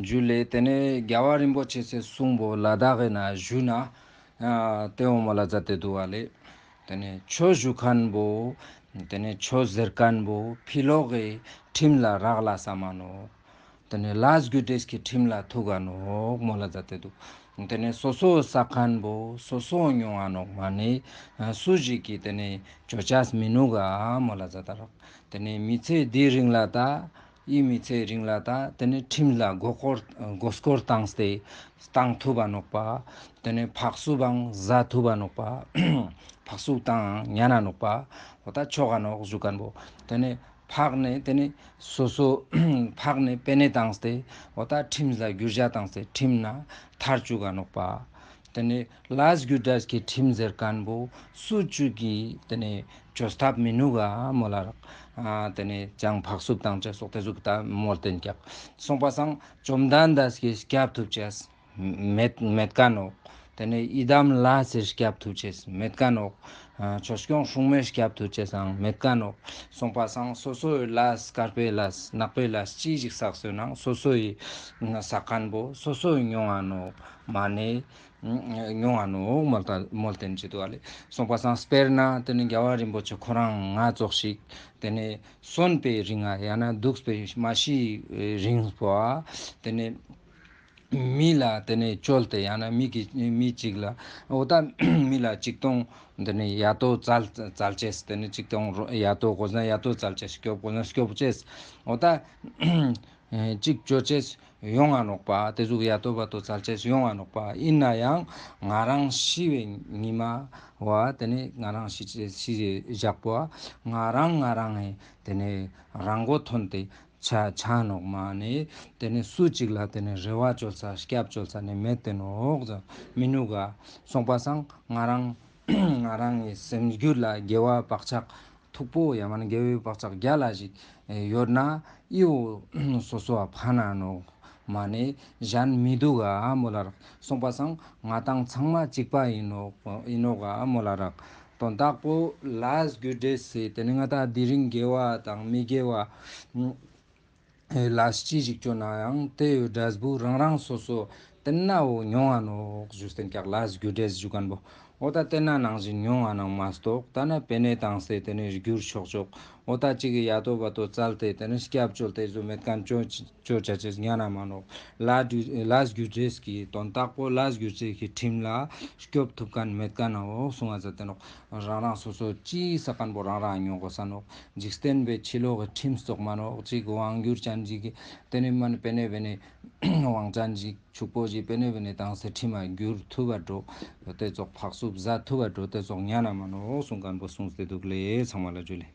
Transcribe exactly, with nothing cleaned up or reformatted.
ཞུ་ལེ། ཏེ་ནེ་རྒྱལ་བ་རིན་པོ་ཆེ་སི་གསུང་བོ་ལ་དྭགས་ཨིན་ན་ཞུ་ན་ཨ་ཏེ་འོ་མོལ་ལ་ཛད་དེ་དུག་པ་ལེ། ཏེ་ནེ་ཆོས་ཞུ་ཁན་བོ་ཏེ་ནེ་ཆོས་ཟེར་ཁན་བོ་ཕི་ལོག་གི་ཁྲིམས་ལ་རག་ལས་མ་ནོག། ཏེ་ནེ་ལས་རྒྱུ་འབྲས་ཀྱི་ཁྲིམས་ལ་ཐུག་ག་ནོག་མོལ་ལ་ཛད་དེ་དུག། ཏེ་ནེ་སོ་སོ་སག་ཁན་བོ་སོ་སོ་མྱོང་ང་ནོག་མ་ནེ་སུ་ཞིག་གི་ཏེ་ནེ་ཅོ་ཅེས་མི་ནུག་ག་མོལ་ལ་ཛད་ད་རག། ཏེ་ནེ་མི་ཚེ་འདིའི་རིང་ལ་ད་འི་མི་ཚེའི་རིང་ལ་ད་ཏེ་ནེ་ཁྲིམས་ལ་མགོ་སྐོར་མགོ་སྐོར་བཏང་སྟེ་བཏང་ཐུབ་བ་ནོག་པ། ཏེ་ནེ་ཕག་སུབ་བང་ཟ་ཐུབ་བ་ནོག་པ། ཕག་སུབ་བཏང་ཉན་ན་ནོག་པ། འོ་ད་ཆོག་ག་ནོག་ཞུ་ཁན་བོ། ཏེ་ནེ་ཕག་ནེ་ཏེ་ནེ་སོ་སོ་ཕག་ནེ་པེ་ནེ་བཏང་སྟེ་འོ་ད་ཁྲིམས་ལ་གུར་ཞ་བཏང་སྟེ་ཁྲིམས་ནེ་ཐར་ཅུག་ག་ནོག་པ། ཏེ་ནེ་ལས་རྒྱུ་འབྲས་ཀྱི་ཁྲིམས་ཟེར་ཁན་བོ་སུ་ཅིག་གི་ཏེ་ནེ་ཅོ་ཐབས་མི་ནུག་ག་མོལ་ལ་རག། ཨ་ཏེ་ནེ་ཅང་ཕག་སུབ་བཏང་ཅེས་སོགས་ཏེ་ཟུག་ད་མོལ་ཏེན་ཀྱག། སོང་པ་སང་བཅོམ་ལྡན་འདས་ཀྱི་སྐྱབས་ཐུབ་ཅེས་མེད་མེད་ཀ་ནོག། ཏེ་ནེ་ཡི་དམ་ལྷ་སའི་སྐྱབས་ཐུབ་ཅེས་མེད་ཀ་ནོག། ཨ་ཆོས་སྐྱོང་སྲུང་མའི་སྐྱབས་ཐུབ་ཅེས་སང་མེད་ཀ་ནོག། སོང་པ་སང་སོ་སོའི་ལས་དཀར་པོའི་ལས་ནག་པོའི་ལས་ཅི་ཞིག་སགས་སོ་ནང་སོ་སོའི་སག་ཁན་བོ་སོ་སོའི་མྱོང་ང་ནོག་མ་ནེ་མྱོང་ང་ནོག་མོལ་ཏ་མོལ་ཏེན་ཅི་དུག་པ་ལེ། སོང་པ་སང་དཔེར་ན་ཏེ་ནེ་རྒྱལ་བ་རིན་པོ་ཆེ་ཁོ་རང་ང་ཙོགས་ཤིག་ཏེ་ནེ་གསོན་པའི་རིང་ང་ཡང་ན་འདུག་པའི་མ་ཤི་རིང་པོ་ཏེ་ནེ་མི་ལ་ཏེ་ནེ་བཅོལ་ཏེ་ཡང་ན་མི་གི་མི་ཅིག་ལ་འོ་ད་མི་ལ་ཅིག་སྟོང་ཏེ་ནེ་ཡ་ཏོ་ཙལ་ཙལ་ཅེས་ཏེ་ནེ་ཅིག་སྟོང་ཡ་ཏོ་གོ་ཟན་ཡ་ཏོ་ཙལ་ཅེས་སྐྱོབ་གོ་ཟན་སྐྱོབ་ཅེས་འོ་ད་ཅིག་ཅོ་ཅེས་ཡོང་ང་ནོག་པ། ཏེ་ཟུག་ཡ་ཏོ་བ་ཏོ་ཙལ་ཅེས་ཡོང་ང་ནོག་པ། ཨིན་ནའང་ང་རང་ཤི་བའི་ཉི་མ་བ་ཏེ་ནེ་ང་རང་ཤི་ཤི་ཞག་པོ་ང་རང་ང་རང་ངི་ཏེ་ནེ་རང་མགོ་ཐོན་ཏེ་ཆ་ཆ་ནོག་མ་ནེ་ཏེ་ནེ་སུ་ཅིག་ལ་ཏེ་ནེ་རེ་བ་བཅོལ་ས་སྐྱབས་བཅོལ་ས་ནེ་མེད་དེ་ནོག་མི་ནུག་ག། སོང་པ་སང་ང་རང་ང་རང་ངི་སེམས་རྒྱུད་ལ་དགེ་བ་བག་ཆགས་མཐུག་པོ་ཡང་མན་དགེ་བའི་བག་ཆགས་རྒྱལ་ལ་ཞིག་ཡོད་ན་འི་བོ་སོ་སོ་བ་ཕན་ན་ནོག་མ་ནེ་གཞན་མི་དུག་ག་མོལ་ལ་རག། སོང་པ་སང་ང་དང་ཚང་མ་ཅིག་པ་ཨིན་ནོག་ཨིན་ནོག་ག་མོལ་ལ་རག། དོན་དག་པོ་ལས་རྒྱུ་འབྲས་སི་ཏེ་ནེ་ང་དང་དེ་རིང་དགེ་བ་དང་མི་དགེ་བ་ལས་ཅི་ཞིག་ཅོ་ནའང་ཏེའི་འབྲས་བུ་རང་རང་སོ་སོ་ཏེན་ན་བོ་མྱོང་ང་ནོག་ཞུས་ཏེན་ཀྱག། ལས་རྒྱུ་འབྲས་ཞུ་ཁན་བོ་འོ་ད་ཏེན་ན་ནང་བཞིན་མྱོང་ང་ནང་མ་གཏོགས་ད་ན་པེ་ནེ་བཏང་སྟེ་ཏེ་ནེ་རྒྱུར་ཆོག་ཆོག་འོ་ད་ཅིག་གི་ཡ་ཏོ་བ་ཏོ་ཙལ་ཏེ་ཏེ་ནེ་སྐྱབས་བཅོལ་ཏེ་ཟུག་མེད་ཁན་ཅོ་ཅོ་ཅ་ཅེས་ཉན་ན་མ་ནོག། ལས་རྒྱུ་ལས་རྒྱུ་འབྲས་ཀྱི་དོན་དག་པོ་ལས་རྒྱུ་འབྲས་ཀྱི་ཁྲིམས་ལ་སྐྱོབ་ཐུབ་ཁན་མེད་ཁན་ནའོ་གསུང་ང་ཛད་དེ་ནོག། རང་རང་སོ་སོ་ཅི་སག་ཁན་བོ་རང་རང་མྱོང་གོས་ས་ནོག། འཇིག་རྟེན་པའི་ཕྱི་ལོགས་ཀྱི་ཁྲིམས་ཙོགས་མ་ནོག། ཅིག་དབང་སྒྱུར་ཅན་ཅིག་གི་ཏེ་ནེ་མན་པེ་ནེ་པེ་ནེ་དབང་ཅན་ཅིག་ཕྱུག་པོ་ཞིག་པེ་ནེ་པེ་ནེ་བཏང་སྟེ་ཁྲིམས་མ་སྒྱུར་ཐུབ་པ་འགྲོ། ཏེ་ཙོགས་ཕག་སུབ་ཟ་ཐུབ་པ་འགྲོ། ཏེ་ཙོགས་ཉན་ན་མ་ནོག་གསུང་ཁན་བོ་གསུངས་ཏེ་དུག་ལེ། ཚང་མ་ལ་ཇུ་ལེ།